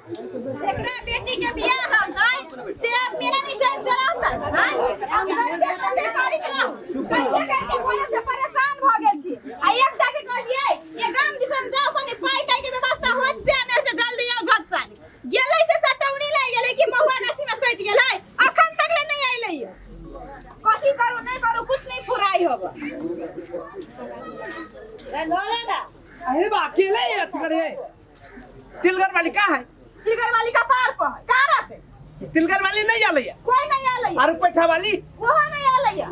जेकरा बेटी के बियाह होतै से आदमी नहीं चैन से रहतै। आँय? हम सब के कते करैत रहू, कते करके घरे से परेशान भऽ गेल छी। आ एकटा के कहलियै ये गाम दिसन जाउ, कनि पाइ ताइ के व्यवस्था होत से नहि से जल्दी आउ झट सानी। गेलै से सटौनी लागि गेलै कि महुआ गाछी में सटि गेलै, अखन तक ले नहीं अयलै। कथी करू नहीं करू कुछ नहीं फुराई होब। अरे बा अकेले ही अथी करे है। तिलगर वाली कहाँ है? तिलगर वाली का पार पर है, कहाँ रहते? तिलगर वाली नहीं आले है। कोई नहीं आले है। अरे पैठा वाली? वो नहीं आले है।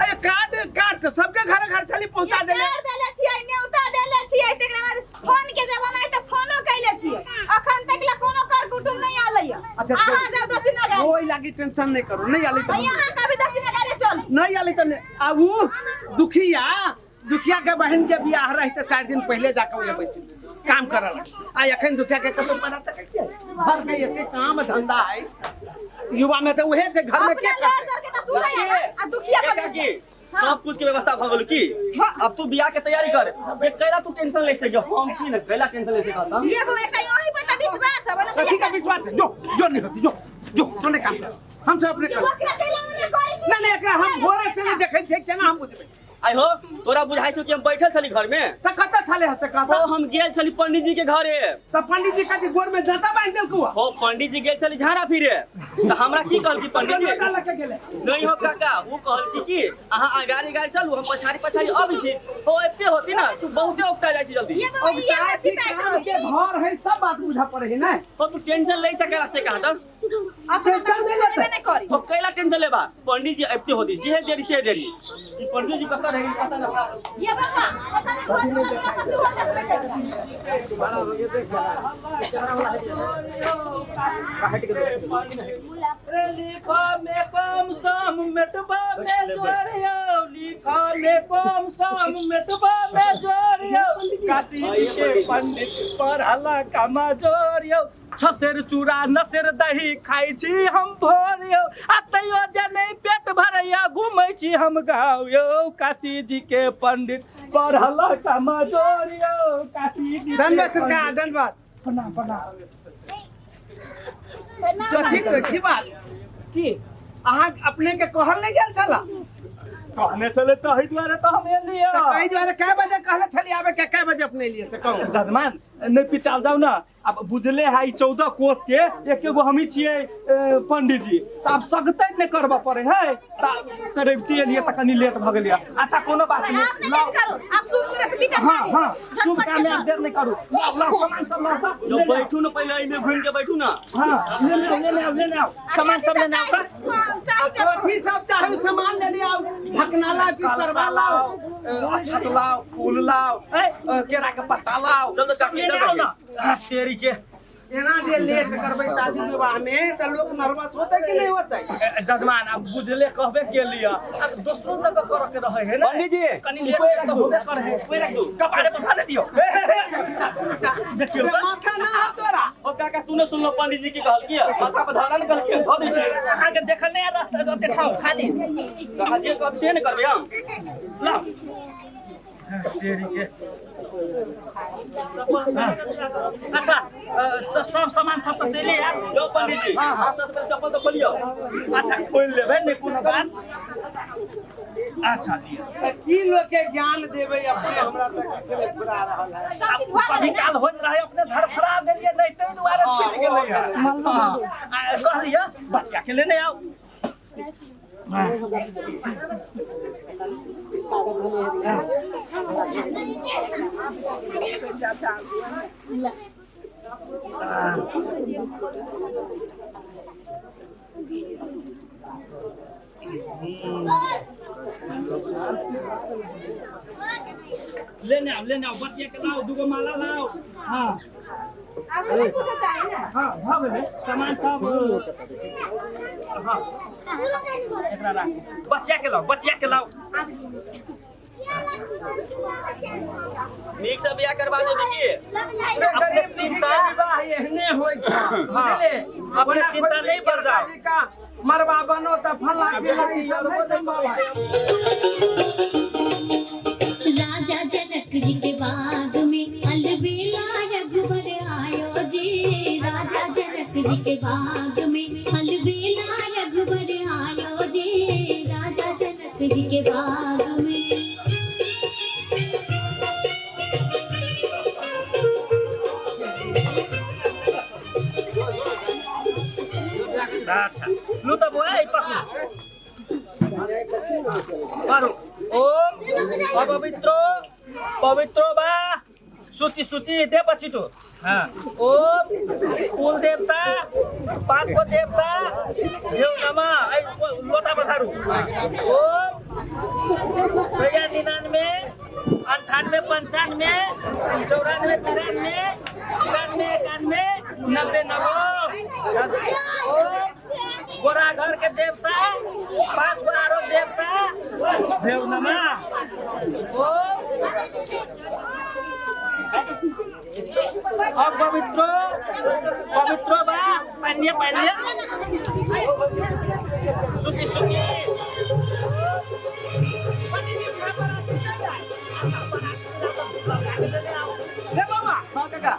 अरे कार्ड कार्ड तो सबके घर घर चली पहुंचा देले। कार्ड देले छियै, न्योता देले छियै, तकरा बाद फोन के जमाना है त फोनो कैले छियै। अखन तक ले कोनो कर कुटुम नहीं आले है। अच्छा, अहाँ जाउ दक्षिण नगर। ओइ लागी टेंशन नहीं करो, नहीं आले त भैया अहाँ कभी दक्षिण नगर चल। नहीं आले त नहीं। आबू दुखिया दुखिया के बहन के बियाह रही त 4 दिन पहले जाके ओने बैसी काम करल। आ अखन दुखिया के कतौ पता तक के घर के एते काम धंधा है युवा में त उहे जे घर में के अपना लड़ करतै? करके त सुतै है आ दुखिया ए के काकी, सब कुछ के व्यवस्था भ गेल की? अब तू बियाह के तैयारी कर। बे कैला तू टेंशन ले छै? हम छी न, कैला टेंशन ले छै कहता? ये वो एकटा ओही पर त विश्वास है बोले। कथी का विश्वास है? जो जो नहीं होती, जो जो तो नहीं काम कर, हम सब अपने कर। ओकरा कैला मना करै छी? ना ना, एकरा हम भोरे से नहीं देखै छियै, केना हम बुझबै? आइ हो तोरा बुझाइ छौ कि हम बैठल छली घर में? त कतऽ छले हते कतऽ? हो हम गेल छली पंडित जी के घरे। त पंडित जी कथी गोर में जाता बांधि देलकौ? हो पंडित जी गेल छली झाड़ा फिरे त हमरा की कहलकी पंडित जी? लोटा लऽ के गेलै। नहीं हो काका, उ कहलकी कि अहाँ अगाड़ी गाड़ी चलू, हम पछाड़ी पछाड़ी अबै छी। हो एते होती ना तू बहुते उकता जाइ छी जल्दी। ये बाबा ये औगताइ कथी छी, ताकि काम के घर है, सब बात बुझऽ पड़ै है ने। हो तू टेंशन लै छ कैला से कहा त? अपना टेंशन नहीं लेते। नहीं करी। हो कैला टेंशन लेबा? पंडित जी अबिते होती, जेहे देरी से देरी। ई पंडित जी कतऽ रही पता ना। ये बाबा पता नहीं कौन सा मेरा पशु हो जाता है। लिखो में कम सम मेटबा में जोड़ियो, लिखो में कम सम मेटबा में जोड़ियो, काशी के पंडित पढ़ला कमा जोड़ियो, छसेर चूड़ा नसेर दही खाइ छी हम भोर यौ, आ तैयो जे नहि पेट भरैया घुमै छी हम गाँव यौ, काशी जी के पंडित पढ़ला कमा जोड़ियो, काशी जी के धन्यवाद सरकार, पंडित। धन्यवाद। प्रणाम प्रणाम। कथी की बात की अहाँ अपने के कहल नहीं गेल छला? कहने चले तही दुआरे तऽ हम एलियै। तऽ कहि दुआरे कै बजे कहले छली आबे के, कै बजे अपने एलियै से कहू। जजमान नहि पिताल जाउ ना, अब बुझले है 14 कोस के एक एगो हमही छियै पंडित जी, तऽ आब सगतै नहि करबऽ पड़े है, तऽ करबिते एलियै तऽ कनि लेट भऽ गेलियै। अच्छा कोनो बात आप नहि, नहीं लाउ। लेट करो, आप शुभ मुहूर्त बीतल हाँ जाए। हाँ, शुभ झटपट काम में आब के देर नहीं करू। लाउ लाउ सामान सब लाउ तऽ, जो ले ले। बैठू न पहिले एहिमे घुमि के बैठू न। हाँ ले ले ले ले ले ले आओ सामान सब लेने आओ तऽ। चाही से कथी सब चाही सामान लेने आओ, ढकना लाओ कि कलशा सरवा लाओ? लाओ, अक्षत लाओ, फूल लाओ, ए, केरा के पत्ता लाओ, चल तो सब काकी, लेने चल आओ ना। हाँ, तेरी के एना जे लेट करबै शादी विवाह में तऽ लोक नर्वस होतै कि नहीं होतै? जजमान अब बुझले कहबे के लिए, अब दोसरो जगह करे के रहे है ना पंडित जी, कनि लेट से तऽ होबे करे है। ऊपर रख दू। कपारे पर धर दियो, देखियो अरे माथा ना हो तोरा। ओ काका तू ने सुनलो पंडित जी की कहलकी है? माथा पर धरा ने कहलकी है, धऽ दै छियै। अहाँ के देखल नहीं रास्ता ओते ठाव खाली। कहा जे कहब से ने करबै हम। लाओ तेरी के। हाँ। अच्छा सब सामान सब तऽ चले आयल। यौ पंडित जी, हाँ, हाँ। हाथ से चप्पल तऽ खोलियौ। अच्छा खोलि लेबै, नहि कोनो बात। अच्छा लिअ। तऽ की लोक के ज्ञान देबै अपने, हमरा तऽ किछु नहि फुरा रहल है। सब चीज भऽ कभी गेलै ने? काल होइत रहे अपने धरफड़ा देलियै नहि, ताहि दुआरे छुटि गेलै। हँ, आ, कहलियै बचिया के लेने आउ। लेने आओ, लेने आओ बचिया के लाओ, दूगो माला लाओ। हाँ आब नहि कुछो चाही ने? हाँ भऽ गेलै सामान सब। हाँ एकरा राख, बचिया के लाओ, बचिया के लाओ। नीक से बियाह करवा देबी की? अपने चिंता विवाह एहने होइ छै बुझले? अपने चिंता नहीं कर जाओ। का मरबा बनो तऽ फल्ला चिल्ला ई सब नहीं संभव है। राजा जनक जी के बाग में अलबेला रघुबर आयो। जे राजा जनक जी के बाग में, अलबेला रघुबर आयो जे राजा जनक जी के बाग में। अच्छा लू त बुआ ई पकड़ू करू। ओम अपवित्रो पवित्रो बा सूची सूची दे पछिटो। हाँ ओम कुल देवता पाँच को देवता देव नमा ऐ लोटा पथारू। ओम 99 98 95 94 93 93 91 90 90। ओम गोरा घर के देवता पांच गो आरो देवता देव नमा। ओम अपवित्रो पवित्रो बा पानिए पानिए सूची सूची। हे बाबा हाँ काका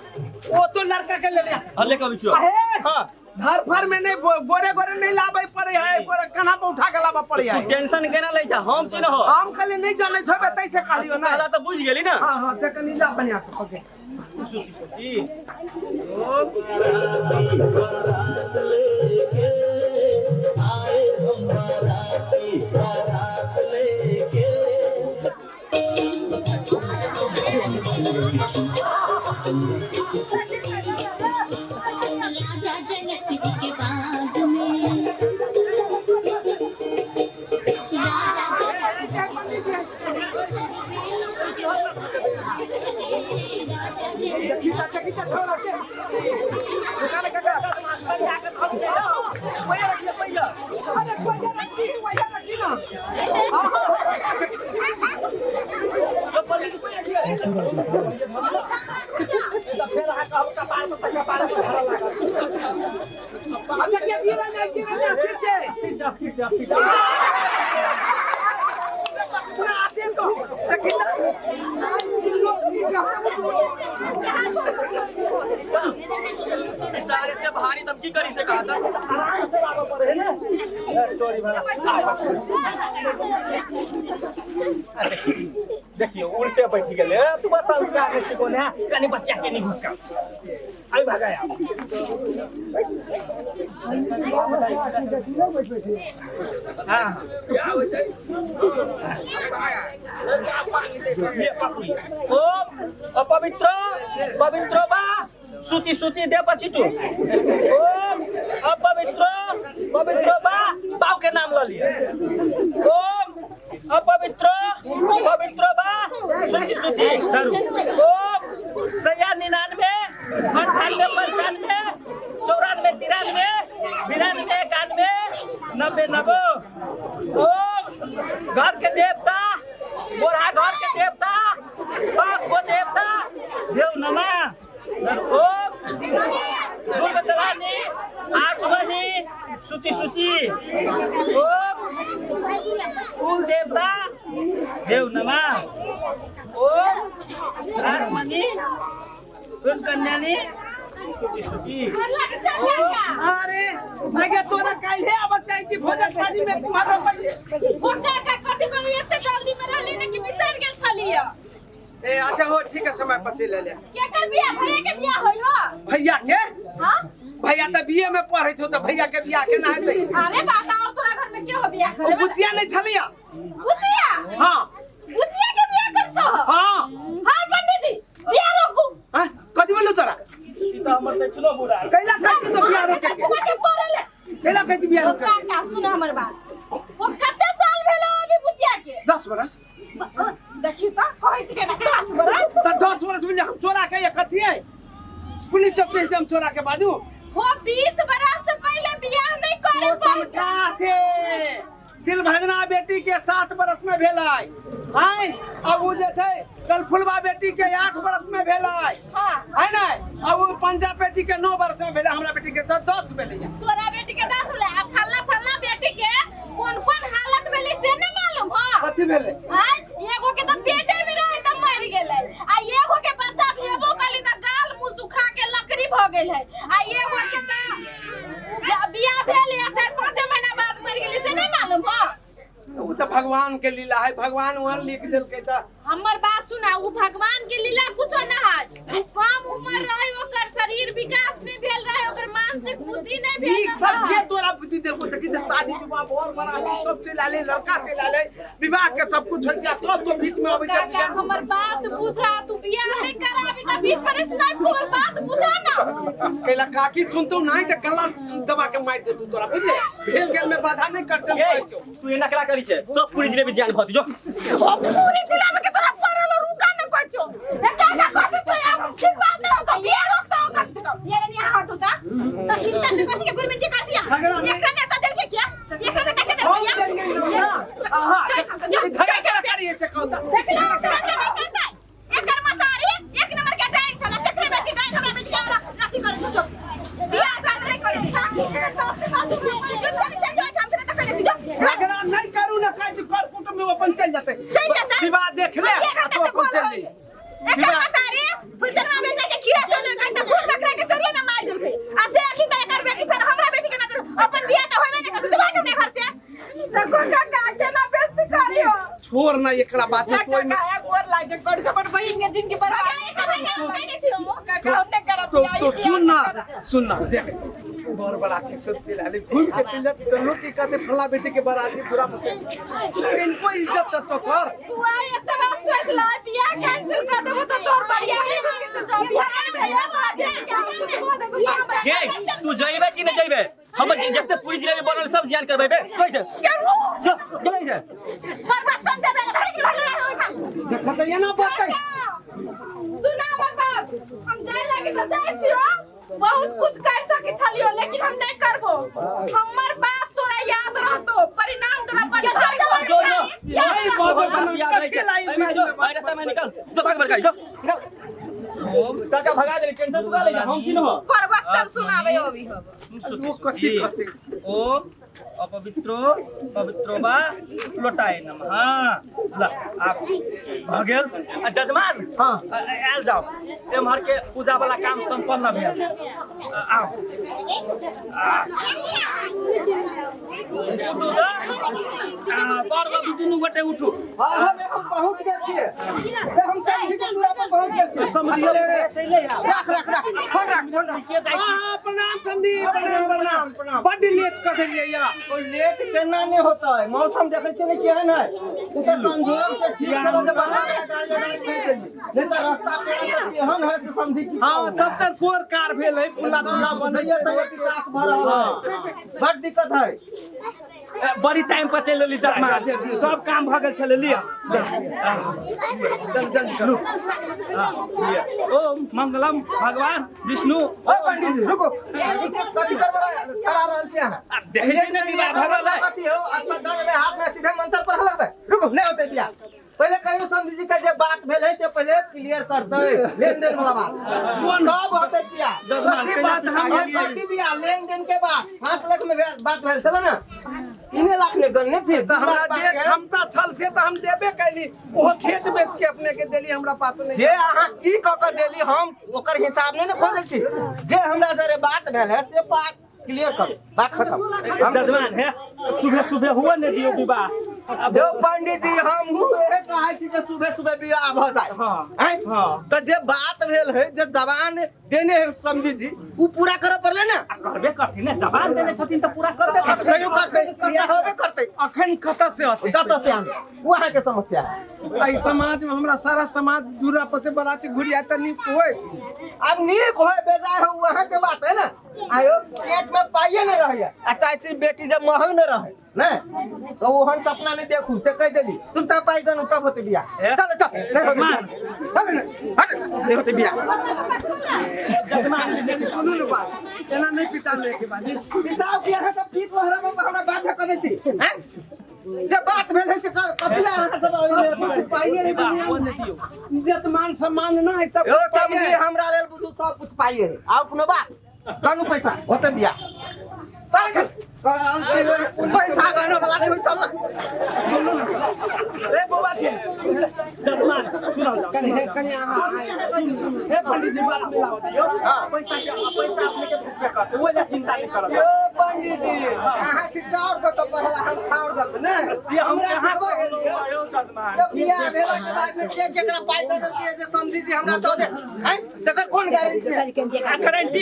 वो तो लड़का के ले लिया। हाँ लेके अबै छियौ। अहे हाँ घर फर में नहीं गोरे गोरे नहीं लाबै पड़े है, गोरे कन्हा पर उठा के लाबे पड़े है। तू टेंशन केना लै छ, हम छी न हो। हम खाली नहीं जानै थोबे तै से कहलियो ना। कहला त बुझ गेली ना। हां हां ते कनी जा बढ़िया से ओके। जी ओम राजा जनक जी के बाग में, राजा जनक जी के खींचा खींचा छोड़ा के रुका ने काका। पैया रखिए पैया। अरे पैया रखी पैया रखी ना। हां हां तो पंडित जी पैया रखिए। ई त फेर अहाँ कहब कपार पर त कपार पर धरऽ लागल। अब देखिए गिरा नहीं गिरा नहीं स्थिर से अस्थिर से अस्थिर से अस्थिर से। पूरा आते तो देखी ना ई सार इतने भारी तब की करी से कहा था। आराम से आबऽ पड़े है ने टोरी वाला। देखियो उल्टे बैठ गेलै तू बस संस्कार नहीं सिखौने है कनी बच्चा के नहीं घुसका आई भगाया। हाँ ये पकड़ी। ओम अपवित्र पवित्र बा सूची सूची दे पछिटो। ओम अपवित्र पवित्र बा बाऊ के नाम ल लिया। ओम अपवित्र पवित्र बा सूची सूची धरू। ओम 99 98 95 94 93 92 91 90 90। ओम घर के देवता गोरा घर के देवता पांच गो देवता देव नमा। ओम दुर्गतरानी आठमणि सूची सूची। ओम कुल देवता देव नमा। ओम आठमणि कन्यानी सूची सूची। अरे आगे तोरा काहे आवत चाही कि भोजन पानी में तुम्हारा पैसे का कथी कहली एते जल्दी में रहली ने कि बिसर गेल छलियै। ए अच्छा हो ठीक है समय पर चल ले। केकर बियाह भैया के बियाह होई हो? भैया के? हां भैया त बीए में पढ़ै छौ त भैया के बियाह केना हेतै? अरे बात और तोरा घर में के हो बियाह ओ करे वाला? बुचिया नहीं छलिया। बुचिया? हां बुचिया के बियाह कर छौ? हां हां पंडित जी बियाह रोकू। हां कथी बोलू तोरा? ई त हमर दक्षिणो बुरा। कैला कहै तो बियाह रोके के? दक्षिणा के पड़ल है। कैला कहै बियाह रोके? काका सुन हमर बात, वो कते साल भेलो अभी बुचिया के? 10 बरस। देखी त कहै छी केना 10 बरस। त 10 बरस में हम चोरा के कथी है पुलिस चौकी से हम चोरा के बाजू। हो 20 बरस से पहले बियाह नहीं करे वो समझा थे दिल भजना बेटी के 7 बरस में भेलै आय, अब उ जे छै कलफुलवा बेटी के 8 बरस में भेलै हां है ने, अब उ पंजा बेटी के 9 बरस में भेलै, हमरा बेटी के 10 भेलै। तोरा बेटी के 10 भेलै आ फल्ला फल्ला बेटी के कोन कोन हालत भेलै से नहीं मालूम। हां कथी भेलै? आय एगो के त पेटे में रहे त मर गेलै आ एगो के बच्चा भेबो कली त गाल मुंह सुखा के लकड़ी भ गेल है आ एगो के त बियाह भेल या 4-5 महीना बाद मरि गेलै से नहीं मालूम हो। ओ तऽ भगवान के लीला है, भगवान वहां लिख देलकै तऽ। हमर बात सुना, उ भगवान के लीला कुछो ना है। उ कम उम्र रहे, ओकर शरीर विकास नहीं भेल रहे, ओकर मानसिक बुद्धि नहीं भेल ई सब रहे। के तोरा बुद्धि देलको? देखी जे शादी विवाह बर बराती सब चलि आले, लड़का चलि आले, विवाह के सब कुछ होइ छै, तब तो बीच में अबै छै। काका हमर बात बुझा, तू बियाह नहीं कराबी त 20 बरस नहीं पूर, बात बुझा ना। कैला काकी सुनतौ नहीं तऽ गला दबा के मारि देतौ तोरा, बुझले? भेल गेल में बाधा नहीं करते। ये तू एना केना करी छै? सब पूरी जिले में जान भत जो। ओ पूरी जिला में के तोरा पड़ल रुका न कछो। ए काका कथि छो यार, ठीक बात नहीं होता, बियाह रोकता हो कम से कम। ये नहीं हटो ता तो हिंता से कथि के गुरमिन के करसिया? झगड़ा नहीं। एकरा नेता देल के क्या? एकरा नेता के हम देल देलियै ना। आहा, जा, ई झगड़ा केना करियै से कहू तऽ। देखला झगड़ा नहीं करता। एकर मतारी एक नंबर के डाइन छला, तेकरे बेटी डाइन हमरा बेटी के अथी करे छो, बियाह दान नहीं करे। झगड़ा नहीं करू ना, कहै छी कर कुटुम्ब में अपन चलि जेतै। चलि जेतै? विवाह देख ले आ तू अपन चलि जइहे। एकर मतारी फुलचनवा में जाके खीरा चले गई त खून बकरा के चोरिया में मार देलकै आ से अखिन त एकर बेटी फेर हमरा बेटी के नजर अपन बियाह त होबे नहीं करतै। तू भाग अपने घर से। देखो काका केना बेइज्जती करियो। छोड़ ना एकरा बात है तो ओहिमे काका गोर लागे कर अपन बहिन के जिंदगी बर्बाद। काका हम नहीं करब तो बियाह, तो ई बियाह सुन ना, नहीं करब। सुन ना, देख बर बराती सब चलि आले, घूम के चलि जात तो लोग की कहते फला बेटी के बराती पूरा बचे, इनको इज्जत तो कर। तू आइ एतना सोच ला, बियाह कैंसिल कर देबो त तोर बढ़िया नहीं होगी से जो बियाह भैया तोरा बेटी के हम कुछ हो देबो त हमरा। गे तू जइबे कि नहीं जइबे? हमर जते पूरी जिले में बनल सब जियान करबे बे कैसे जो गेलै छै। बर्बाद देबे ले भागि भागि रहे हो ठाम। देख तऽ एना बतै। सुना हमर बात, हम जाय लागी त जाय छियो, बहुत कुछ कर सके छलियो लेकिन हम नहीं करबो। हमर बात तोरा याद रहतो, परिणाम तोरा पर जो जो नहीं तोहर बाबा, बाप याद रहै छै। कथी लाई एहिमे जो एहि रास्ता में निकल जो, भाग बड़का जो निकल। काका भगा देली, टेंशन तू का ले जा, हम चिन्ह प्रवचन सुनाबे अभी हम। वो कथी कहते? ओम अपवित्रो पवित्रो बा लोटाए नमः। ल आब भऽ गेल। आ जजमान हाँ। आयल जाओ, एम्हर के पूजा वाला काम संपन्न भेल। आउ उठू र। आ, बर वधू दुनू गोटे उठू। हाँ हाँ रे, हम पहुंच गेल छियै रे, हम समधी के दूरा पर पहुंच गेल छियै। समधी अच्छा, ले रे। चलि आउ। राख राख राख, फोन राख फोन राख। के जाइ छी? हाँ, प्रणाम समधी, प्रणाम प्रणाम। बड्ड लेट कऽ देलियै या। ओ लेट केना नहि होतै? मौसम देखै छियै ने केहन है। ओ तऽ संजोग से ठीक छलै जे बना के गाड़ी गाड़ी भेज देलियै, नहि तऽ रास्ता पेड़ा तऽ केहन है से समधी की हाँ, सब तऽ कोर कार भेल है, पुला तुला बनै तैयो तैयो विकास भऽ रहल है, बड दिक्कत है। बड़ी टाइम पर चलि एली जजमान, सब काम भऽ गेल छलै। लिअ। जल्दी जल्दी करू। ओम मंगलम भगवान विष्णु। ओ पंडित जी रुको, कथी करबा करा रहल छी अहाँ? आ, देखै छी ने विवाह भऽ रहल है। कथी हो? अच्छा दंग में हाथ में सीधे मंत्र पढ़ लगबै। रुको, नहीं होते बियाह। पहले कहियो समझी जी के जे बात भेल है से पहले क्लियर कर दे, लेन देन वाला बात। कोन? कब होते बियाह? कथी बात हम और कथी बियाह? लेन देन के बात 5 लाख में बात भेल छलै ने, 3 लाख ने गणने थे। तऽ हमरा जे क्षमता छल से तऽ हम देबे कैली, ओहो खेत बेच के अपने के देली, हमरा पास नहीं। जे अहाँ की कऽ के देली हम ओकर हिसाब नहीं ने खोजै छी, जे हमरा जरे बात भेल है से बात क्लियर करू, बात खत्म। हम जजमान है, सुबह सुबह हुआ ने दियो विवाह। अब जो पंडित जी हम इहे चाहै छी जे सुबह सुबह विवाह भऽ जाय। हाँ। आँय? हाँ। तऽ जे बात भेल है, जे जबान देने है समधी जी, उ पूरा करऽ पड़लै ने। आ करबे करथिन ने, जबान देने छथिन तऽ पूरा करबे करथिन। कहियो करतै, बियाह होबे करतै। अखन कतऽ से अतै? कतऽ से आनबै ओ अहाँके समस्या है। एहि समाज में हमरा सारा समाज दूरा पर से बराती घुरि आयत तऽ नीक होय। आब नीक होय बेजाय हो उ अहाँके बात है ने। आयो पेट में पाइए नहीं रहैया आ चाहै छी बेटी जब महल में रहे ने, तो ओहन सपना नहीं देखू से कह देली। तुम त पाई गनु तब होते बियाह। ए? चल चल, नहीं होते बियाह। चल ने, हट, नहीं होते बियाह। कनि सुनू ने बात, एना नहीं पिता लेके बाजी। पिताओ की अहाँ सब पीस लहरा में हमरा बात करै छी हैं? जे बात भेल है से कथी ला अहाँ सब ओहिमे अथी कुछ छी? पाइए नहीं विवाह दुनिया हुआ में। ने दियो। इज्जत मान सम्मान ना है सब यो कुछ पाइए। समझी हमरा लेल बुझू सब कुछ पाइए है। आउ कोनो बात गनु पैसा होते बियाह। चल, चल। पैसा गनो वाला नहीं होई चल सुनू ना रे बौआ छै जजमान सुनल जाओ कनि हे कनि अहाँ हे पंडित जी बात मिलाओ हां, पैसा के पैसा अपने के भेटबे करतै, ओहि लए चिंता नहि करब। यो पंडित जी, अहाँ के चाउर दऽ तऽ पहला हम छाउर दऽ ने। से हम हमरा कहाँ सिखबा कहलहुँ गेलियै। यौ जजमान? जब बियाह भेला के बाद में के केकरा पाइ दऽ देलकै जे समझी जी हमरा दऽ दे हैं, तकर कोन गारंटी है? आ गारंटी,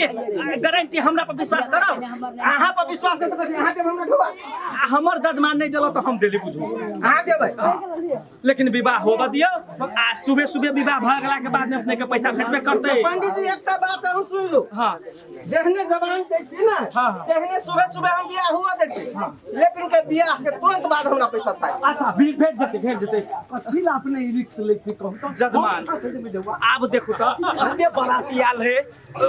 गारंटी हमरा पर विश्वास करब। अहाँ पर विश्वास है तऽ कथी अहाँ देब हमरा ढोबा? आ हमर जजमान नहि देलक तऽ हम देली बुझू। अहाँ देबै। लेकिन विवाह होबऽ दियौ आ सुबह सुबह विवाह भऽ गेला के बाद में अपने के पैसा भेटबे करतै। पंडित जी एकटा बात अहूँ सुनि लू। हाँ। जेहने जबान दै छी ने, हाँ, हाँ। तेहने सुबह सुबह हम बियाह हुआ दै छी, लेकिन के बियाह के तुरंत बाद हमरा पैसा चाही। अच्छा, भी भेट जेतै, भेट जेतै। कथी ला अपने ई रिक्स लै छी कहू तऽ? जजमान आब देखू तऽ ओते बाराती आयल है,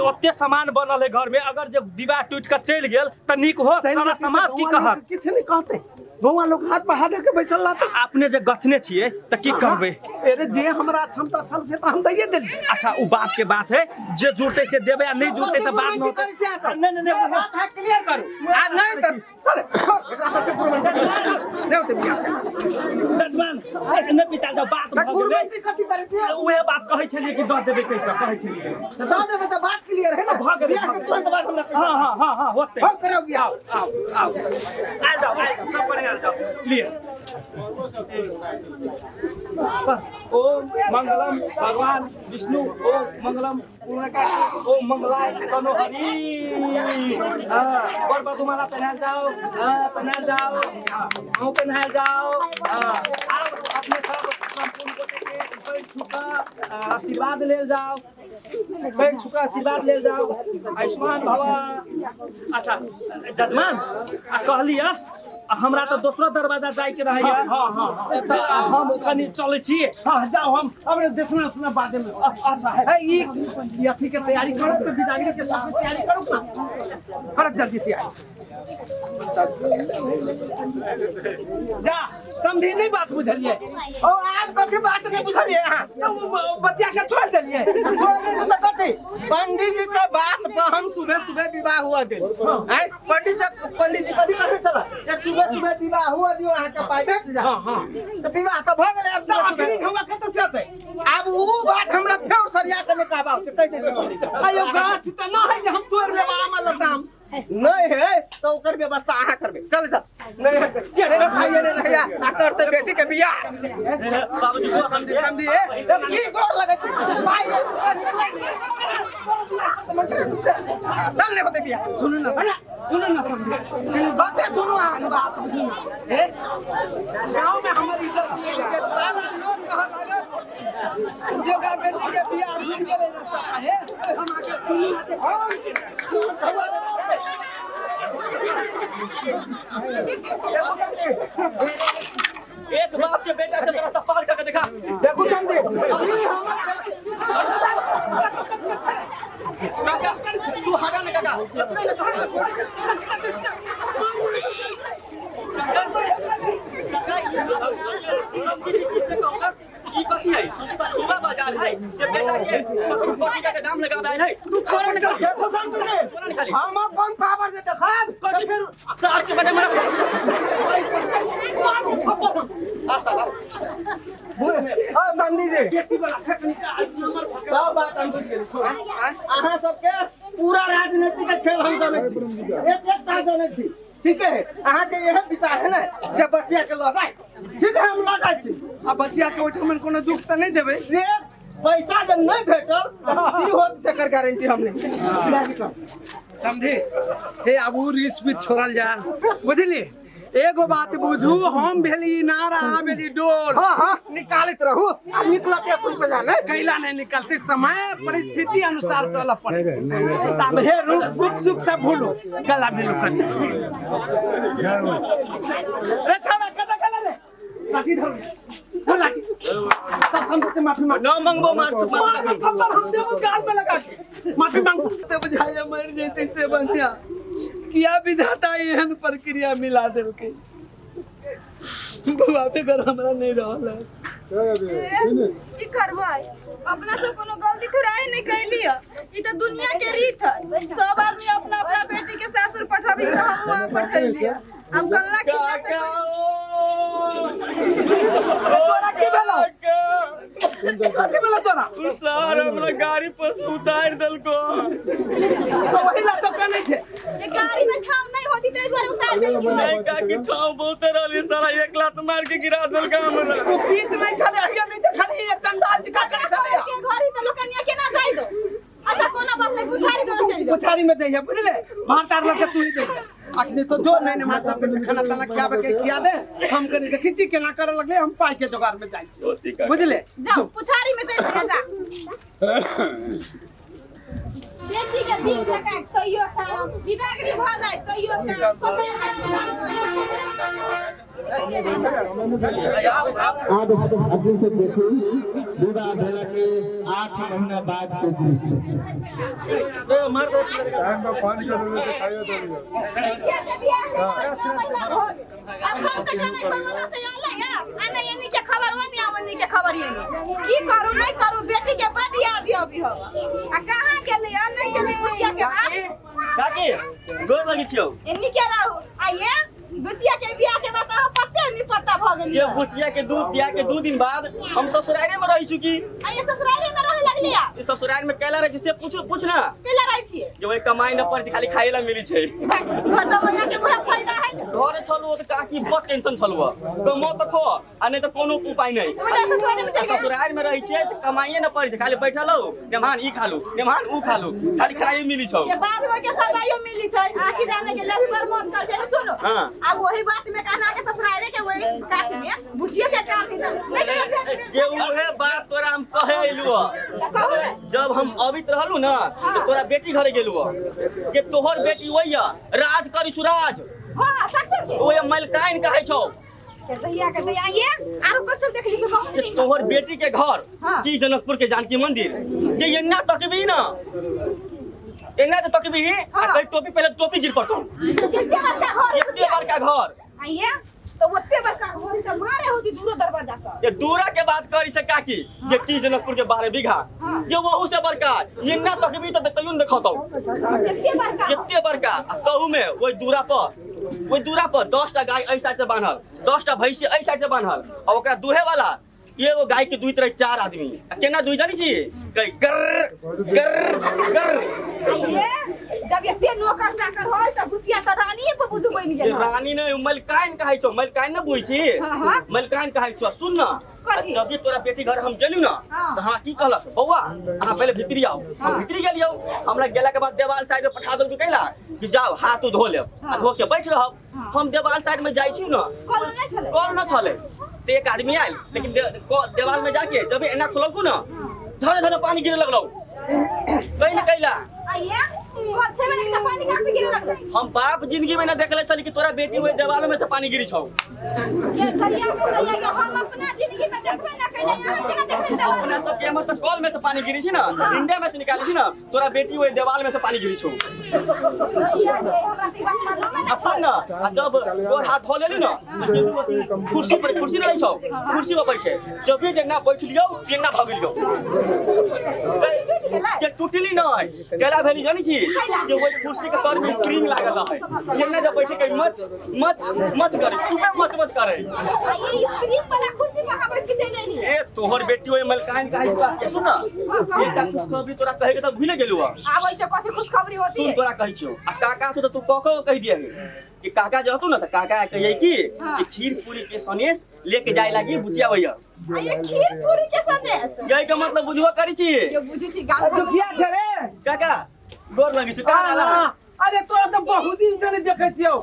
ओते सामान बनल है घर में, अगर जे विवाह टूट के चलि गेल तऽ नीक हो? सारा समाज की कहत? किछु नहि कहतै, बौआ लोग हाथ पर हाथ धऽ के बैसल रहतै। अपने जे गछने छियै तऽ की कहबै? अरे जे हमरा क्षमता छल से तऽ हम दैये देलियै। अच्छा, उ बात के बात है, जे जुड़तै से देबै आ नहि जुड़तै तऽ बाद में होतै। नहीं नहीं नहीं, बात है क्लियर करू आ नहीं तऽ चल एकरा सबके कुर्बानी नहीं होतै बियाह। जजमान नहि पिता जाओ, बात भऽ गेलै। कुर्बानी कथी करै छियै? उहे बात कहै छलियै कि दऽ देबै कैसे कहै छलियै। तऽ दऽ देबै तऽ बात क्लियर है ना? भऽ गेलै, बियाह के तुरंत बाद हमरा पैसा। हाँ हाँ हाँ हाँ, होतै। हम करब बियाह। आउ आउ, आयल जाओ, आयल जाओ, सब बढ़िया, आयल जाओ। लिए, ओम मंगलम भगवान विष्णु, ओम मंगलम ओम मंगलाय तनो हरि। हाँ, बर बधुमाला पहनायल जाओ। हाँ, पहनायल जाओ। हाँ, अहूँ पहनायल जाओ। हाँ, आब अपने सब संपूर्ण गोटे के पैर छू कऽ आशीर्वाद लेल जाओ, पैर छू कऽ आशीर्वाद लेल जाओ। आयुष्मान भव। अच्छा जजमान, आ कहलियै आ हमरा तऽ दोसरो दरवाजा जाइके रहैया। हाँ हाँ तऽ हम कनि चलै छी। हाँ जाओ, हम अब देखना सुना बाद में। अच्छा है। है ई ई अथी के तैयारी करू तऽ विदाई के सबके तैयारी करू ना, करत जल्दी तैयारी। जा समझी नहीं बात बुझलिए? ओ आज कथी बात नहीं बुझलिए अहाँ? तो वो बच्चा के छोड़ देलिए। छोड़ नहीं तऽ कथी? पंडित जी के बात पर हम सुबह सुबह विवाह हुआ दिल। आँय, पंडित जी कथी कहै छला जे सुबह सुबह विवाह हुआ दियो, अहाँ के पाइ भेट जा। हाँ हाँ तऽ विवाह तऽ भऽ गेलै। आब तऽ सुबह अखनी सुबह घुमा कतऽ से अतै? आब उ बात हमरा फेर सरिया के नहि कहबाउ से कहि दै छी। अयो गाछ तऽ न है जे हम तोड़ लेब आम लताम। नहीं है तो ओकर व्यवस्था अहाँ करबै। चल चल, नहीं है के रे भाई नहीं रहैया आ करते बेटी के बियाह। बाबूजी को समझी समझी ए की गोर लगै छै भाई, निकलै नहीं, चल नहीं होतै बियाह। सुनू ना, सुनू ना समझी, कनी बातें सुनू अहाँ के बात। ए गाँव में हमर इज्जत ले के सारा लोग कह लागल जे ओकरा बेटी के बियाह छूट गेलै रास्ता पर। हे हम आके सुनू ना जे हम चोर ठुआ देबै। एक बाप के बेटा से रास्ता पार करके देखा। देखू समझी, ई हमर बेटी काका तू हटा ना, काका अपने ना कहा। काका काका, किससे कहूंगा ई कथी है? सखुआ बाजार है जे बेटा के बकरी बकरी के दाम लगा दे है? तू छोड़ ना, देखो समझी, छोड़ा ना खाली। हम अपन पावर जे देखाब। कथी फिर सार के बने मरा आ साला। ओ समझी जी, बेटी वाला खकनी नंबर सब बात हम बुझि गेली। छोड़, अहाँ सबके पूरा राजनीति के खेल हम जानै छी, एक एकटा जानै छी। ठीक है, अहाँके इएह विचार है ने जे बच्चा के लऽ जाय? ठीक है, हम लऽ जाइ छी। आ बचिया के ओहिठाम कोनो दुख तऽ नहि देबै? से पैसा जब नहीं भेटल तऽ की होत तकर गारंटी हम नहीं। समझी हे, आब उ रिस्क भी छोड़ल जा, बुझली? एगो बात बुझू, हम भेली नारा, अहाँ भेली डोल। हाँ हाँ, निकालैत रहू आ निकलत एक रुपया नहीं। कैला नहीं निकलती? समय परिस्थिति अनुसार चलऽ पड़े। तब हे रुक, सुख सुख सब भूलू, गला मिलू कनी। रे छोड़ा, कतऽ गेलै रे? लाठी धरू, धर लाठी। तब समझे से माफी मांग। न मंगबो मार तू। मार के थप्पड़ हम देबो गाल में लगा के। माफी मांगू तो बुझाइया मर जैते से बढ़िया। किया विधाता एहन प्रक्रिया मिला देलकै? बौआ बेगर हमरा नहीं रहल है। की करबै, अपना सब कोनो गलती थोड़ा ही नहीं कैली है। ई तो दुनिया के रीत है, सब आदमी अपना अपना बेटी के सासुर पठाबे। होती तो हम वहाँ पठेलिए। अब कल्ला खिला से काका ओ तोरा की भेलौ? कथी भेलौ तोरा? उ सर हमरा गाड़ी पर से उतारि देलको। तो वही ला तो कनै छै। ये गाड़ी में ठाव नहीं होती तो दुआरे उतार देलकी। नहीं काकी, ठाव बहुते रहली, साला एक लात मार के गिरा देलका हमरा। तू पीत नहीं छले, अहिया नहीं देखली, ये चंडाल जी का करै छले। के घर ही तो लोकनिया केना जाई दो। अच्छा कोनो बात नहीं, पुछारी दोनो चल जाओ। पुछारी में जइहे, बुझले? भार तार लके तू ही जइहे। अखनी तो जो नहीं मार सबके खाना ताना खियाबे के खिया दे। हम कनी देखी छी केना करे लगले, हम पाई के जोगार में जाइ छी, बुझले? जाओ पुछारी में चल जा। बेटी के दिन तक तैयो काम, विदागरी भ जाए तैयो काम, कतै अब अपने से देखू विवाह भेला के 8 महीना बाद के दृश्य। अखन तक नहीं समझ से आले या आ नहीं एनी के खबर ओनी आवनी के खबर एनी। की करू नहीं करू, बेटी के बड याद अभी हो। आ कहां गेलै आ नहीं गेलै बुचिया के बाप? काकी गोर लगै छियौ। एनी के रहू आ ये बुचिया के बियाह के बात अहाँ पत्ते नहीं पत्ता भ गेली। ये बुचिया के दूध बियाह के 2 दिन बाद हम ससुरारे में रही चुकी। आ ये ससुरारे में रहे लगली आ? ई ससुरार में कैला रहे छी से पूछ पूछ ना। कैला रहे छी? जे ओइ कमाई न पड़ै छै, खाली खाए ला मिली छै। घर जमैया के मुँह फायदा है न। घर छलु त काकी बड टेंशन छलु, कमो त खो आ नहीं त कोनो उपाय नहीं। ओइ ससुरारे में चल गेल। ससुरार में रहे छियै त कमाइए न पड़ै छै, खाली बैठल हो नेमान ई खालू नेमान ऊ खालू, खाली खाए मिली छौ। ये बाद में के सगाइयो मिली छै, आखि जाने के लभी पर मत कर छै। सुनो हां, अब वही बात में कहना के ससुरारे के वही काट में बुझिए के काम ही नहीं। ये उहे बात तोरा हम कहे अइलु। जब हम अबित रहलु ना तो तोरा बेटी घरे गेलु के तोहर बेटी वही राज करी छु राज। हां सच के ओए मलकाइन कहै छौ। भैया के भैया ये आरो कुछ सब देखली से बहुत। तोहर बेटी के घर की जनकपुर के जानकी मंदिर के एन्ना तकबी ना, एन्ना तो तकबी आ कई टोपी पहले टोपी गिर पड़तौ। कितने बड़का घर, कितने बड़का घर आइए तो ओते बड़का घर त मारे होती दूरो दरवाजा से। ये दूरा के बात करी छै काकी, ये की जनकपुर के 12 बीघा ये वहु से बड़का, एन्ना तकबी त तैयो न देखतौ। कितने बड़का, कितने बड़का। आ कहू में ओइ दूरा पर, ओइ दूरा पर 10टा गाय एहि साइड से बान्हल, 10टा भैंसी एहि साइड से बान्हल, आ ओकरा दुहे वाला एगो गाय के दुहित रहे 4 आदमी। आ केना दुहि जानी छी? कहि गर्र गर्र गर्र। जब एते नौकर चाकर होय त बुचिया त रानी पर बुझु बनि गेल। रानी नै, मलकाइन कहै छौ, मलकाइन न बुझै छी? मलकाइन कहै छौ। सुन न, जब भी तोरा बेटी घर हम गेलु न त हमरा की कहलक, बौआ अहाँ पहिले भीतरी आओ। हम भीतरी गेलियौ, हमरा गेला के बाद देवाल साइड में पठा देलकै कैला कि जाओ हाथ धो लेब आ धो के बैठ रहब। हम देवाल साइड में जाइ छी न, कल न छलै त एक आदमी आयल, लेकिन देवाल में जाके जब एना खोललकू न धरे धरे पानी गिरे लगलौ। कहीं न कैला हम बाप जिंदगी में न देखले छली कि तोरा बेटी ओइ देवाल में से पानी गिरी छौ। अपना सब के हमर त कल में से पानी गिरी छी न, इंडिया में से निकाली छी न, तोरा बेटी ओइ देवाल में से पानी गिरी छौ। आ सुन न, आ जब गोर हाथ धो लेली न, कुर्सी पर, कुर्सी नहीं छौ, कुर्सी पर बैठे, जब भी जेना बैठलियौ तेना भगलियौ के टूटली नहीं। कैला भेली जानी छी जे ओइ कुर्सी के तर में स्प्रिंग लागल रहै, केना जब बैठे के मच मच मच करे, चुपे मच मच करे। ए तोहर बेटी ओइ मलकाइन कहै छौ। सुन न, एकटा खुशखबरी तोरा कहे के त भूले गेलु। आब ऐसे कथी खुशखबरी होती? सुन तोरा कहै छियौ, आ काका तो तू कह कह कहि दिए कि काका जहतु न त काका कहिए कि खीर पूरी के सनेस लेके जाय लागी बुचिया भैया। ये खीर पूरी के सनेस यही के मतलब बुझबो करी छी? ये बुझी छी गांव दुखिया छै रे काका, गोर लगै छै। का रहला? अरे तोरा त बहुत दिन से नहीं देखै छियौ।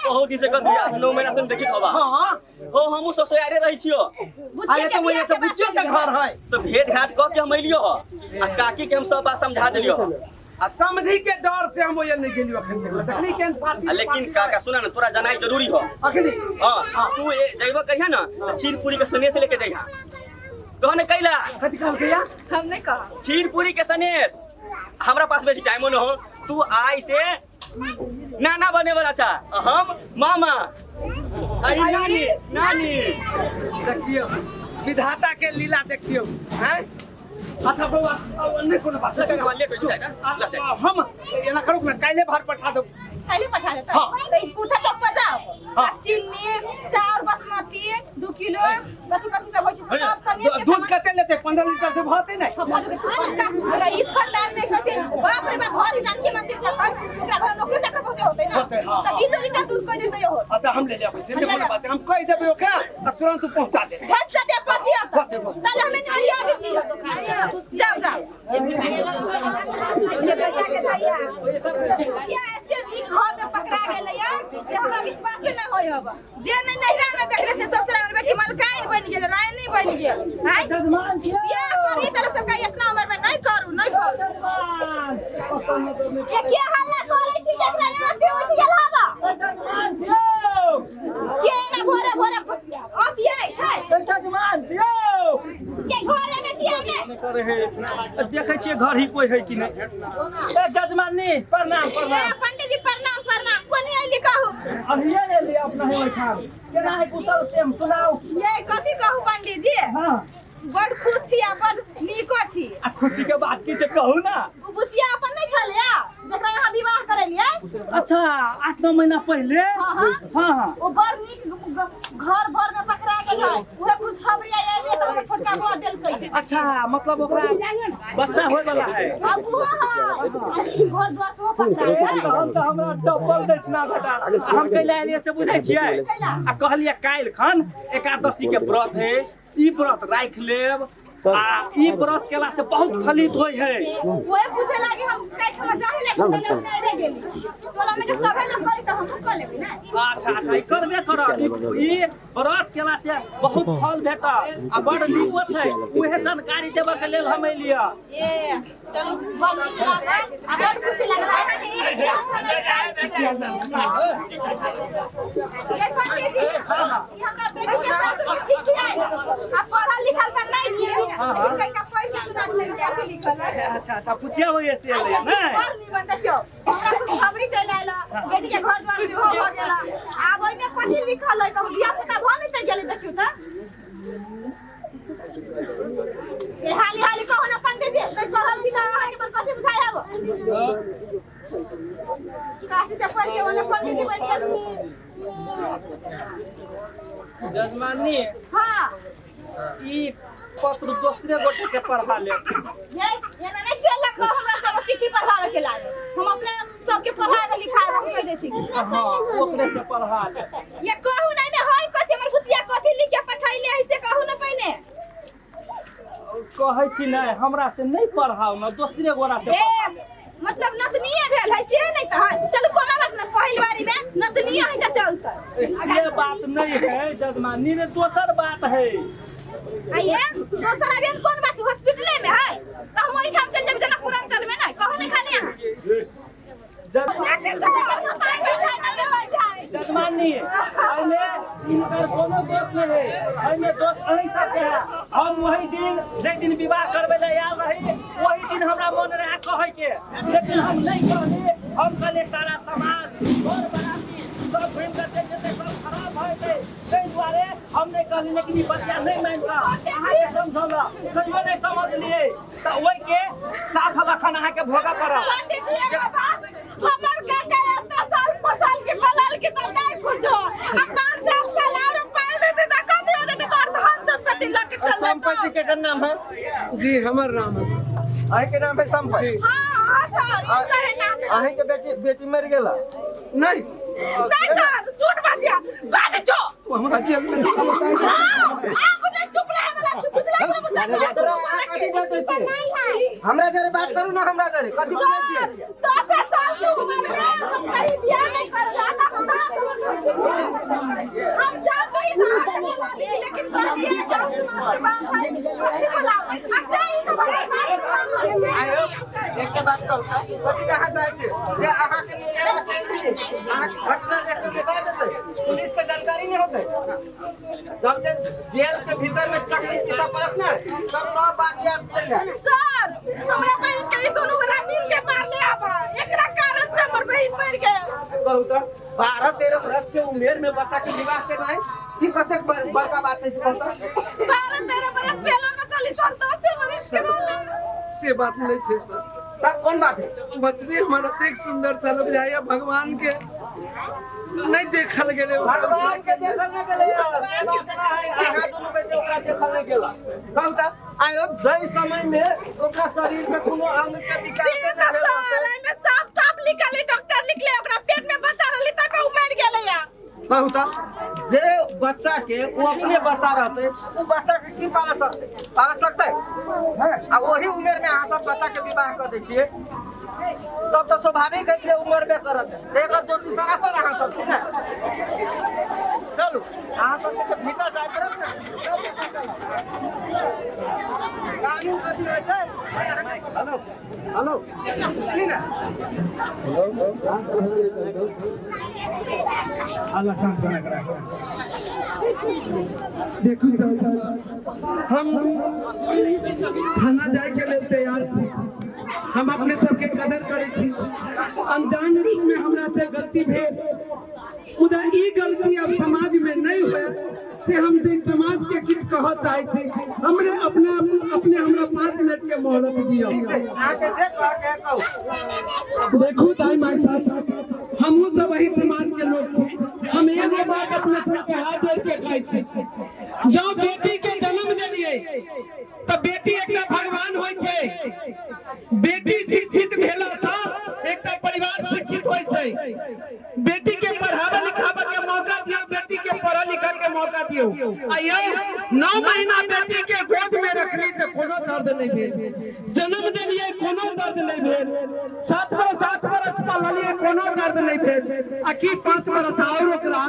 बहुत दिन से कभी 8-9 महीना से देखित होबा। हां हो, हमहु ससुरारे रहै छियौ। अरे तो वही तो बुचियो के घर है। तो भेंट घाट क के हम अइलियो ह, आ काकी के हम सब बात समझा देलियो ह। आ समझी के डर से हम ओए नहीं गेलियो अखन तक। देखली केन पार्टी। लेकिन काका सुना न, तोरा जनाई जरूरी हो अखनी। हां, तू जइबो कहिया न, खीर पूरी के सनेस लेके जइहा। कह न कैला कथि कहल कहिया? हम नहीं कहा। खीर पूरी के सनेस हमरा पास बेसी टाइमो न हो। तू आई से नाना बने वाला छा, हम मामा, आई नानी नानी। देखियो विधाता के लीला देखियो हैं। अच्छा बौआ, नहीं कोनो बात। लेट हो जाए ना, हम एना करू ना, काल्हे भार पठा दो। काल्हि पठा देतै हाँ। तऽ ई कुर्ता चौक पर जाओ हाँ। आ चीनी चाउर बासमती 2 किलो कथी कथी सब होइ छै से सब समेट के दूध कते लेते 15 लीटर से भरते नहीं हम भऽ जेबै रईस खानदान में कहै छै बाप रे बाप घर जानकी मंदिर जखन ओकरा घर नौकरी चाकर बहुते होतै ना होतै, हाँ, तऽ हाँ। 20 लीटर दूध कहि देतै हो आ तऽ हम ले लेबै छै कोनो बात हम कहि देबै ओकरा आ तुरंत उ पहुंचा देतै झट से दे पर दिया तऽ होतै, होतै। ताले हमे नहीं आबै छी जाओ जाओ ये गैया के भैया ये एते नीक घर में पकड़ा गेलै या से हमरा विश्वासे नहि होइ हब जे नहि नैहरा में देखले से ससुरा में बेटी मलकाइन बनि गेल रानी बनि गेल आँय जजमान छियै बियाह करी तऽ लोक सब कहै इतना उम्र में नहि करू नहि करू जजमान ये के हल्ला करै छी केकरा यहाँ पे उठि गेल हबा जजमान छियै के एना भोरे भोरे अतियै छै जजमान छियै के घरे में छियै ने करे है देखै छियै घर ही कोई है कि नहि ए जजमानी प्रणाम ए प्रणाम पंडित जी प्रणाम प्रणाम कोनी अइली कहू अभिये एलियै अपना ही ओहिठाम केना है कुशल सेम सुनाउ ये कथी कहू पंडित जी हाँ बड़ खुश छी आ बड़ नीको छी आ खुशी के बात की छै कहू ना ओ बुचिया अपन नहि छलैया जकरा यहाँ विवाह करेलियै अच्छा 8-9 महीना पहले हाँ, हाँ। हाँ हाँ ओ बड़ नीक घर भर में पकड़ा गेल है उहे खुशखबरी आयल तऽ हमर छोटका बौआ देलकै अच्छा मतलब ओकरा बच्चा होय वाला है अब उहो है आ नीक घर द्वार सेहो पकड़ा है हम तऽ हमरा डबल दक्षिणा भेटल हम कैला एलियै से बुझै छियै आ कहलियै काल्हि खन एकादशी के व्रत है ई व्रत राखि लेब आ ई व्रत केला से बहुत फलित होइ है ओहे पूछे लागी हम काल्हि हम जाहे ले टोला में रह गेली टोला में के सभे लोग करी तऽ हमहूँ कऽ लेबै ने अच्छा अच्छा ई करबे करब ई व्रत केला से बहुत फल भेटत आ बड़ नीको छै उहे जानकारी देबऽ के लेल हम एलियै ए चलू बड़ नीक लागल आ बड़ खुशी लागल अहाँके एक ये पंडित जी ई हमरा बेटी के सास के ठीक छियै आ पढ़ल लिखल तऽ नहि छियै लेकिन कनिका पढ़ि के सुना देबै कथी लिखल है अच्छा अच्छा पुछिया होइए से एलै बड़ नहि नीमन देखियौ हमरा खुशखबरी चलि आयल बेटी के घर द्वार सेहो भऽ गेल आब ओहिमे कथी लिखल है कहू धिया पुता भऽ नहि तऽ गेलै देखियौ तऽ ए हाली हाली कहू ने पंडित जी नहीं कहल छी तऽ अहाँके पर कथी बुझाइ आब काशी से पढ़ के ओने पंडित जी बनि गेल छी जजमानी हाँ ई पत्र दोसरे गोटे से पढ़ा लेब ये एना नहीं तेल लगबो हमरा सब चिट्ठी पढ़ावे के लागे हम अपने सबके पढ़ावे लिखावे हम कह दै छी हाँ ओकरे से पढ़ा लेब ये कहू नहीं में होय कथी हमर बुचिया कथी लिख के पठैले है से कहू न पहिने कहै छी नहि हमरा से नहि पढ़ाउ ने दोसरे गोरा से ए मतलब नतनीये भेल है से नहीं तऽ है चलू कोनो बात नहीं पहिल बारी में नतनीये है तऽ चलतै से बात नहीं है जजमानी ने दोसर बात है आइए दोसर अभी हम कोन बात हॉस्पिटले में है तऽ हम ओहिठाम चलि जाब जनकपुरांचल में नहीं कहू नहीं खाली अहाँ जजमानी एहिमे हिनकर कोनो दोष नहि है एहिमे दोष अहीं सबके है हम वही दिन जाहि दिन विवाह करबै लए आयल रही वही दिन हमरा मन रहए कहैके लेकिन हम नहि कहली हम कहलियै सारा समाज घर बराती सब घुमि कऽ चलि जेतै सब खराब भऽ जेतै ताहि दुआरे हम नहि कहली लेकिन ई बच्चा नहि मानि कऽ अहाँके समझौलक तैयो नहि समझलियै तऽ ओहिके साफ लखन अहाँके भोगऽ पड़त पंडित जी एगो बात हमर काका एतना साल फसल के फलाल के त नहीं कुछो आ पाँच सात साल और पाल देते त कथी हो देते तोर धन संपत्ति लग के चल संपत्ति के कर नाम है जी हमर नाम है अहीं के नाम है संपत्ति हां हां सर ई करे नाम अहीं के बेटी बेटी मर गेला नहीं नहीं सर झूठ बाजिया कह दे छो तू हमरा जेल में डाल बताएगा। हां आ बुझे चुप रहे वाला चुप बुझला कि बुझला तोरा अहाँ कथी बाटै छियै हमरा जरे बात करू ना हमरा जरे कथी बुझै छियै दस साल के उम्र में हम कहीं बियाह नहीं करला ना हम हम जान गई था लेकिन कहलिए कि हम समाज के बात है कथी बोलाओ आ से ई सब आयो एक बात कहू कथी अहाँ चाहै छियै जे अहाँके निकेरा से अहाँके घटना देख के बता देतै पुलिस के जानकारी नहीं होतै जब तक जेल के भीतर में चकली पीसा पड़त ना तब सब बात याद चलि जायत सर हमरा बहिन के ई दोनों गोरा मिल के मारले आबा एकरा कारण से हमर बहिन मर गेल कहू तऽ 12-13 बरस के उमेर में बच्चा के विवाह केनाइ ई कतेक बड़का बात है से कहू तऽ 12-13 बरस भेलो न चली सर 10 बरस के रहले से बात नहीं छै सर तब कोन बात है? बचबी हमर एतेक सुंदर छल, बुझाइया भगवान के नहीं देखल गेलै ओकरा। भगवान के देखल नहीं गेलै, से बात ना है। अहाँ दुनू बेटे ओकरा देखल नहीं गेला। कहू तऽ आयो जै समय में ओकरा शरीर में कोनो अंग के विकास से नहि तऽ भेल सर रहतै। एहिमे साफ साफ लिखल है, डॉक्टर लिखले ओकरा पेट में बच्चा रहलै तब उ मरि गेलै या। कहू तऽ जे बच्चा के वो अपने बच्चा रहते, वो बच्चा के की पाल सकते? पाल सकते हैं? आ वही उम्र में अहाँ सब बच्चा के विवाह कर दै छियै, तब तऽ स्वाभाविक है कि उम्र में करत। एकर दोषी सरासर अहाँ सब छी ने। चलू, अहाँ सब के भीतर जाय पड़त ने। कानून कथी होइ छै? हेलो हेलो, की ने अल्लाह शांत बना के राखे। देखू सर, हम थाना जाय के लेल तैयार छी। हम अपने सबके कदर करै छी। अनजान रूप में हमरा से गलती भेल, मुदा ई गलती अब समाज में नहीं हुए से हम से समाज के किछु कहऽ चाहै छी। हमरे अपना अपने हमरा 5 मिनट के मोहलत दियौ। अहाँके जे कहके है कहू। देखू दाई माई साहब, हमहूँ सब वही समाज के लोग छी। हम एगो बात अपने सबके हाथ जोड़ के कहै छी, जँ बेटी के जन्म देलियै तऽ बेटी एकटा भगवान होइ छै। बेटी शिक्षित भेला सँ एकटा परिवार शिक्षित होइ छै। बेटी के पढ़ाबे लिखाबे के मौका दियौ, बेटी के पढ़े लिखे के मौका दियौ। आ यौ 9 महीना बेटी के गोद में रखली तऽ कोनो दर्द नहीं भेल, जन्म देलियै कोनो दर्द नहीं भेल, 7 बरस 8 बरस पललियै कोनो दर्द नहीं भेल, आ की 5 बरस और ओकरा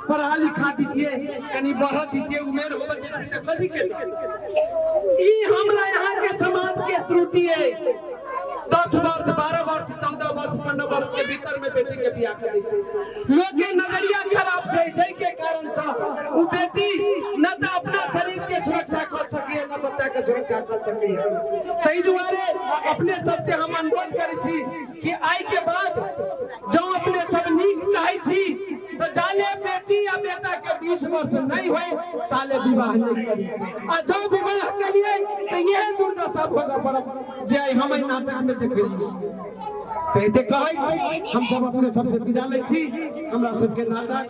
पढ़ा लिखा दीजिए, कनी बढ़ दीजिए, उमेर होबे देती तऽ कथी के दर्द? ई हमरा यहाँ के समाज के त्रुटि है। 10 वर्ष 12 वर्ष 14 वर्ष 15 वर्ष के भीतर में बेटी के बियाह कर दै छै। लोग के नजरिया खराब छै, जाहि के कारण से उ बेटी न तऽ अपना शरीर के सुरक्षा कर सकैए न बच्चा के सुरक्षा कर सकैए। ताहि दुआरे अपने सबसे हम अनुरोध करै छी कि आइ के बाद जँ अपने सब नीक चाहै छी तऽ जाले बेटी या बेटा के 20 वर्ष नहीं होए ताले विवाह नहीं करी, आ जँ विवाह करिए तऽ इएह दुर्दशा भोगऽ पड़त जे आइ हम एहि नाटक में देखेलियै। तऽ एते कहैत हम सब अपने सबसे विदा लै छी। हमरा सबके नाटक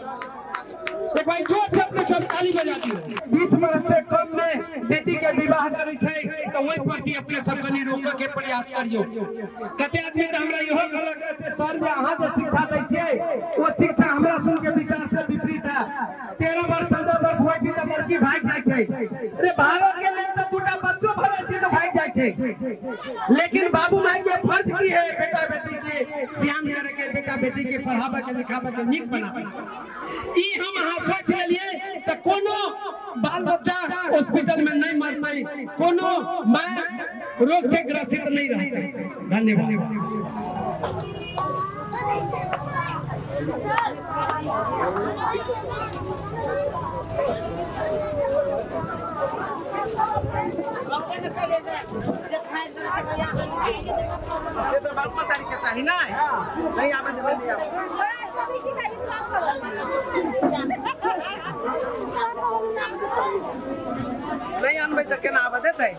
एक भाई जोर से अपने सब ताली बजा दियो। 20 वर्ष से कम में बेटी के विवाह करै छै तऽ ओहि प्रति अपने सब कनि रोकऽ के प्रयास करियौ। कते आदमी तऽ हमरा इहो कहलक से सर जे अहाँ जे शिक्षा दै छियै ओ शिक्षा हमरा सुन के विचार से विपरीत है। 13 वर्ष 14 वर्ष होइ छै तऽ लड़की भागि जाइ छै। अरे भागऽ के लेल तऽ दूटा बच्चो भऽ जाइ छै तऽ भागि जाइ छै, लेकिन बाबू माय के फर्ज की है बेटा बेटी के सियान करे के, बेटा बेटी के पढ़ाबे के लिखाबे के, नीक बनाबे के। ई हम अहाँ सोच लेलियै तऽ कोनो बाल बच्चा हॉस्पिटल में नहीं मरतै, कोनो माय रोग से ग्रसित नहीं रहतै। धन्यवाद। से तऽ बाप तारीख के चाही ना, नहीं आबै देबै, नहीं आबै। नहीं आनबै तऽ केना आबऽ देतै?